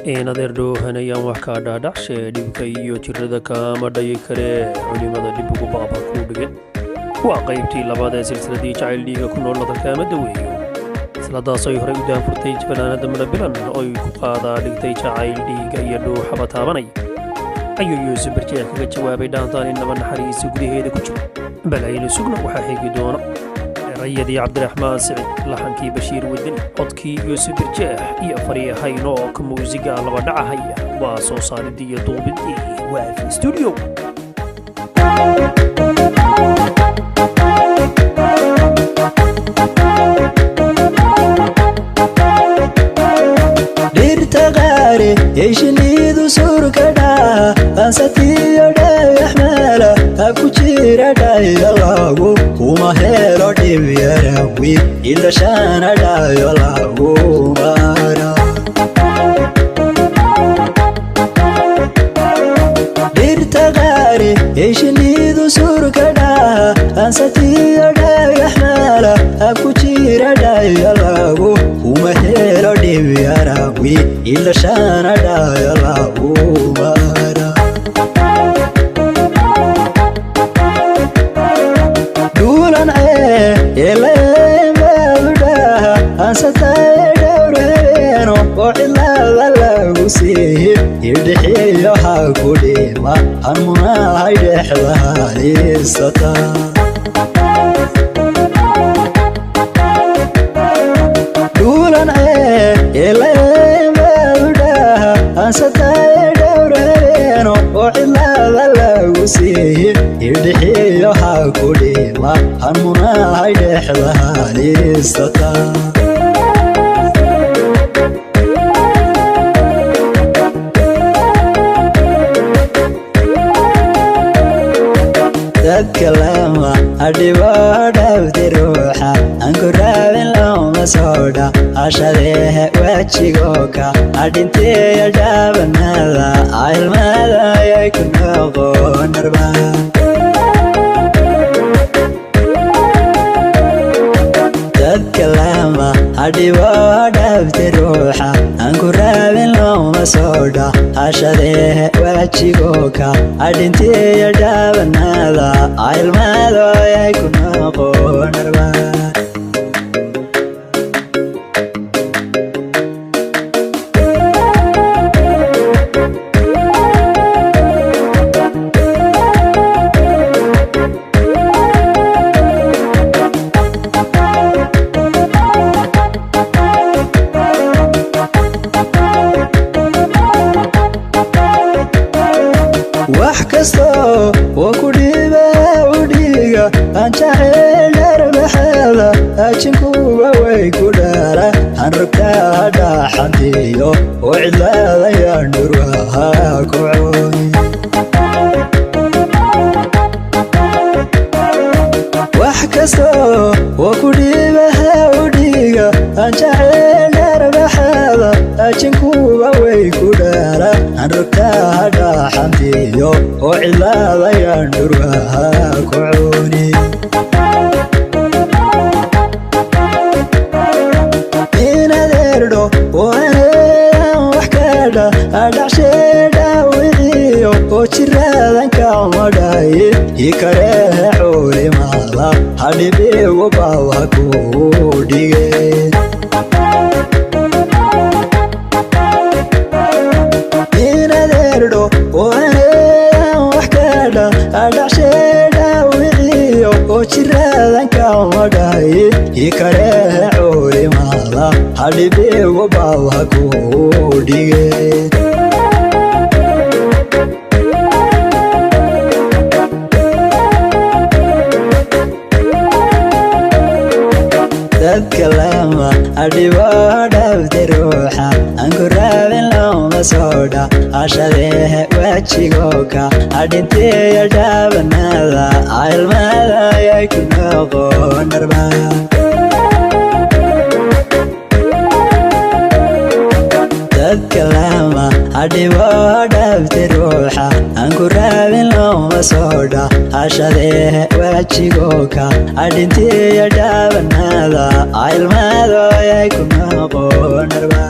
In adeer dhoohanayaan wax kaa dhaadhacshe, dhibka iyo jirrada kaama dhayi karee, culimada dhib ugu baaba kuu dhigan. Waa qaybtii labaad ee silsiladii Jacayl Dhiiga ku nool ladalkaama daweeyo, siladaas ay horey u daafurtay fanaanada Midhabilan oy ku qaadaa dhigtay jacayl dhiiga iyo dhuuxaba taabanay. Ayuu Yuusuf Birjeex kaga jawaabay dhaantaan innaba naxariisa gudaheeda ku jiro. Bal aynu sugno waxaa xigi doona. Erayadii Cabdiraxmaan Sicid, laxankii Bashiir Wadani, codkii Yuusuf Birjeex iyo Faryahaynoo ka muusiga laba dhacahaya. Waa soo saaridii iyo duubidii Waafi Studio. Dhirta qaari ee shinnidu surka dhaha, ansatiyo dhagax meela ha ku jira dhayo lagu kuma helo dhib yarawi ildhashaana dhayo lagu mara. Dhirta qaari ee shinnidu surka dhaha, ansatiyo dhagax meela ha ku jira dhayo lagu kuma helo dhib yarawi ildhashaana dhayo lagu mara. Dhuulan cee eleembaadudhaha ansataye dhowr habeeno oo cidlaada lagu siihi idhixiyo ha ku dhima hamunahay dhexda halisata. Dhuulan cee eleembaadudhaha ansataye dhowr habeeno oo cidlaada lagu siihi idhixiyo ha ku dhima hamunahay dhexda halisata. Dadka lama adhibo dhabti ruuxa aan ku raabin looma soodha ashadeehe wejigoka adhintiya dhaabanada ilmada ayay ku noqon arba. Dadka lama adhibo dhabti ruuxa aan ku raabin looma soodha ashadeehe wejigoka adhintiya dhaabanada ilmada ayay ku noqon arba. Wax kastoo oo ku dhiba u dhiiga aan jacayl dharbaxeeda ajinkuba way ku dhala han rugtaa dhaxantiyo oo cidlaadayaan dhurwaha ku cuni. Wax kastoo oo ku dhibaha u dhiiga aan jacayl dharbaxeeda ajinkuba way ku dhala han rugtaa dhaxantiyo oo cidlaadayaan dhurwaha ku cuni. Inaad erdho oo aneeyan wax kadha adhacsheedha wixiyo oo jiraadan kamadhaye ikarehe culimada hadhibigu bawha kuu dhige. Inaad erdho oo aneeyan wax kadha adhacsheedha wixiyo oo jiraadan kamadhaye ikarehe culimada hadhibigu bawha kuu dhige. Dadka lama adhibo dhabti ruuxa aan ku raabin looma soodha ashadeehe wejigoka adhintiya dhaabanada ilmada ayay ku noqon arba. Dadka lama adhibo dhabti ruuxa aan ku raabin looma soodha ashadeehe wejigoka adhintiya dhaabanada ilmada ayay ku noqon arba.